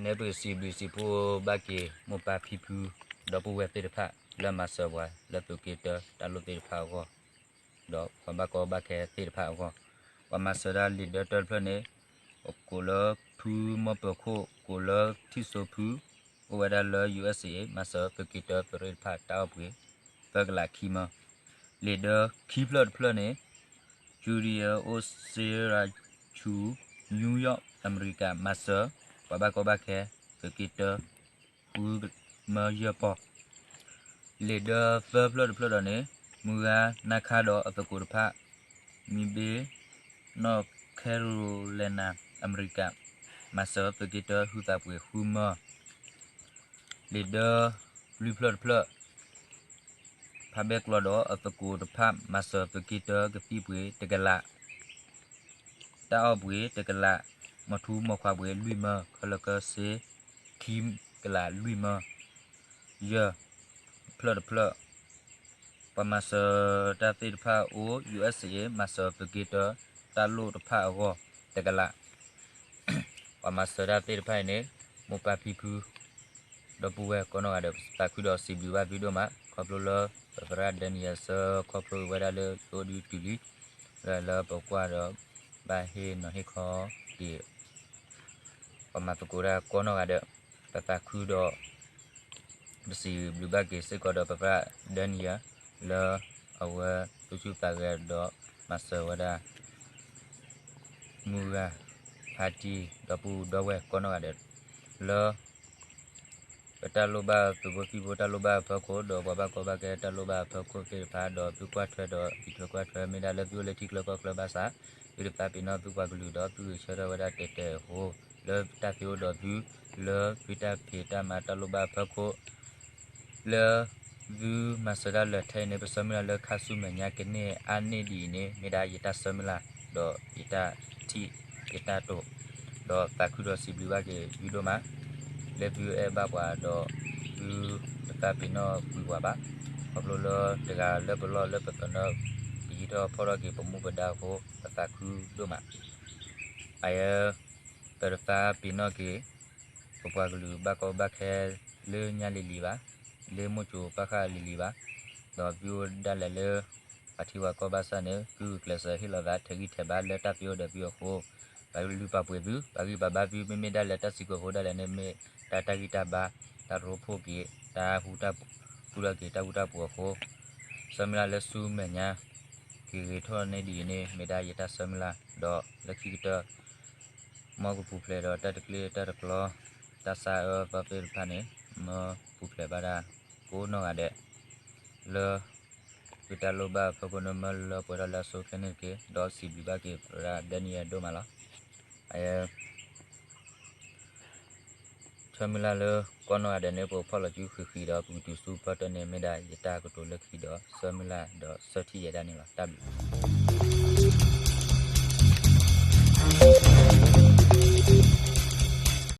န့ၣ်ပကစံးဘျုးစံးဖှိၣ်ဘၣ်က့ၤ မိၢ်ပၢ်ဖံဖု ဒီပုၢ်ဝဲၢ်သ့ၣ်တဖၣ် လၢမၤစၢၤပှၤလၢသုးက့တၢတၢ်လိၣ်သ့ၣ်တဖၣ်အဂီၢ်, ဒီးပှၤဘၣ်ကီဘၣ်ခဲသ့ၣ်တဖၣ်အဂီၢ်, ပှၤမၤစၢၤဒၣ်လံာ်ဒၢတၢတဖျၢၣ်န့ၣ် ကိးလၢဖုမီၢ်ပၢၤခိၣ် ကိးလၢထံၣ်စိဖု အိၣ်ဝဲဒၣ်လၢ ယူၢ်အဲးစ့ၣ်အ့ မၤစၢၤသုးက့တၢသုးရ့ၣ်တဖၣ်တၢ်အီၣ်ပှ့ၤ သၢကလးခံမၢ, လံာ်ဒၢခံဖျၢၣ်တဖျၢၣ်န့ၣ် Judy Osira Chu, New York, အမဲရကၤ မၤစၢၤ ပှၤဘၣ်ကီဘၣ်ခဲ သုးက့တၢ ဃုမၢယဲၢ်ပီၢ်, လံာ်ဒၢသၢဖျၢၣ်တဖျၢၣ်ဒီးန့ၣ် မုၢ်ဂၤနါခါဒီးအသကိးတဖၣ် မံဘ့ North Carolina, အမဲရကၤ မၤစၢၤသုးက့တၢဟုသးပှ့ၤဃုမၢ, လံာ်ဒၢလွံၢ်ဖျၢၣ်တဖျၢၣ် ဖးဘဲကျီဒီးအသကိးတဖၣ် မၤစၢၤသုးက့တၢကသံၣ်ပှ့ၤတကလး, တၢ်အီၣ်ပှ့ၤတကလး, မီၤထူမီၤခွါပှ့ၤလွံၢ်မၢ, ခဲလၢာ်ခဲဆ့ခံကလးလွံၢ်မၢ, ယဲၢ်ဖျၢၣ်တဖျၢၣ် ပှၤမၤစၢၤတၢ်သ့ၣ်တဖၣ်အိၣ် ယူၢ်အဲးစ့ၣ်အ့ မၤစၢၤသုးက့တၢ တၢ်လိၣ်တဖၣ်အဂီၢ် တကလး, ပှၤမၤစၢၤတၢ်သ့ၣ်တဖၣ်အံၤန့ၣ် မိၢ်ပၢ်ဖံဖု ဒီပုၢ်ဝဲၢ်ကိးနီၢ်ဂၤဒဲး သးခုဒီးစံးဘျုးဘၣ်သုဒိၣ်မး ခီဖျိလၢ ပသရၣ်ဒဲနံယၤစၢခီဖျိဝဲဒၣ်လၢယအိၣ်ဒုးတုၤလံ, လၢပကွၢ်ဒီး ဘၣ်ဟ့ၣ်နီၤဟ့ၣ်ခီက့ၤ ပှၤမၤသကိးတၢ်ကိးနီၢ်ဂၤဒဲး ပသးခုဒီး ပစံးဘျုးဘၣ်က့ၤစ့ၢ်ကီးဒီးပသရၣ်ဒဲနံယၤ လၢအဝဲသူၣ်ဆူၣ်သးဂဲၤဒီးမၤစၢၤဝဲဒၣ် မုၢ်ဂၤ ဖါတံၢ် ဒီပုၢ်ဒီဝဲၢ်ကိးနီၢ်ဂၤဒဲး လၢ ပတၢ်လိၣ်ဘၣ်သုးဖိသံၣ်ဖိတၢ်လိၣ်ဘၣ်အဖီခိၣ် ဒီးပှၤဘၣ်ကီဘၣ်ခဲတၢ်လိၣ်ဘၣ်အဖီခိၣ်သ့ၣ်တဖၣ် ဒီးသုကွၢ်ထွဲဒီးအံးထွဲကွၢ်ထွဲ မ့ၢ်ဒၣ်လၢသုအိၣ်လၢထံချၢကီၢ်ချၢဘၣ်ဆၣ် သုတသးပ့ၤနီၣ်သုပှၤကလုာ်ဒီးသုဂဲၤဆၢထၢၣ်ဝဲဒၣ်တဲာ်တဲာ်အဃိ လၢတၢ်သ့အိၣ်ဒီးသု လၢသုတၢ်ဖံးတၢ်မၤတၢ်လိၣ်ဘၣ်အဖီခိၣ် လၢသုမၤစၢၤတၢ်လၢာ်ထဲအံၤန့ၣ် ပဆၢမုၢ်လၢ်လၢခါဆူမဲာ်ညါကန့ၢ်အါန့ၢ်ဒ်အံၤန့ၣ် မ့ၢ်ဒၣ်ယတၢ်ဆၢမုၢ်လၢ် ဒီးယတၢ်ထံၣ်ယတၢ်တိာ် ဒီးသးခုဒီးစံးဘျုးဘၣ်က့ၤသုဒိၣ်မး လၢသုအဲၣ်ဘၣ်ပှၤဒီးသုတသးပ့ၤနီၣ်ကွံာ်ပှၤဘၣ် ခီဖျိလၢတဂၤလၢပလီၢ်လၢပသနၢၣ် ပယံၤထီၣ်ဖီၣ်ထီၣ်က့ၤပမူပဒါအဃိ ပသးခုဒိၣ်မး အယဲ ပတသးပ့ၤနီၣ်က့ၤ ပပှၤကလုာ်ဘၣ်ကီဘၣ်ခဲလၢညါလံၤလံၤဘၣ်, လၢမိၢ်စိၤပၢ်ဃၢ်လံၤလံၤဘၣ်, ဒီးသုအိၣ်ဒၣ်လဲာ်လၢ ပှၤထံပှၤကီၢ်ဘၣ်ဆၣ်န့ၣ် သုဂုာ်ကျဲးစၢးဟ့ၣ်လီၤသးထဲဂံၢ်ထဲဘါလၢတၢ်သ့အိၣ်ဒီးသုအဃိ, ပလုၢ်ပာ်ပှ့ၤသု, ပာ်ဂံၢ်ပာ်ဘါသု မ့မ့ၢ်ဒၣ်လဲာ်တၢ်စုကဝဲၤအဃိဒၣ်လဲာ်န့ၣ် မ့ၢ်တၢ်တၢ်ဂံၢ်တၢ်ဘါ, တၢ်ရိဖှိၣ်က့ၤ, တၢ်ဟူတၢ် ဃူထီၣ်က့ၤတၢ်ဃူတၢ်ဖိးအဃိ, ဆၢမုၢ်လၢ်လၢဆူမဲာ်ညါ က့ၤဂ့ၤထီၣ်န့ၢ်ဒ်အံၤန့ၣ် မ့ၢ်ဒၣ်ယတၢ်ဆၢမုၢ်လၢ်, ဒီးလၢခံကတၢၢ် မ်ကပူၤဖျဲးဒီးတၢ်တကျ့တၢ်တကျီ, တၢ်ဆါအၢသီသ့ၣ်တဖၣ်န့ၣ် မ်ပူၤဖျဲးဘၣ်ဒၣ်ကိးနီၢ်ဂၤဒဲး, လၢ သုတၢ်လိၣ်ဘၣ်အဖီခိၣ်န့ၣ် မ်လၢပှဲၤထီၣ်လၢအဆိအချ့န့ၣ်တက့ၢ်, ဒီးစံးဘျုးဘၣ်က့ၤသရၣ်ဒဲနံယၤဒိၣ်မးလီၤ. အယဲ ဆၢမုၢ်လၢ်လၢကိးနီၢ်ဂၤဒဲးန့ၣ် ပကဖီၣ်လီၤစုဃံးဃံးဒီး ပကတုၤဆူဖီတၢၢ်န့ၣ် မ့ၢ်ဒၣ်ယတၢ်ကတိၤလၢခံဒီး ဆၢမုၢ်လၢ်ဒီးဆၢထံၣ်ယဲဒၣ်န့ၣ်လီၤ. တၢ်ဘျုး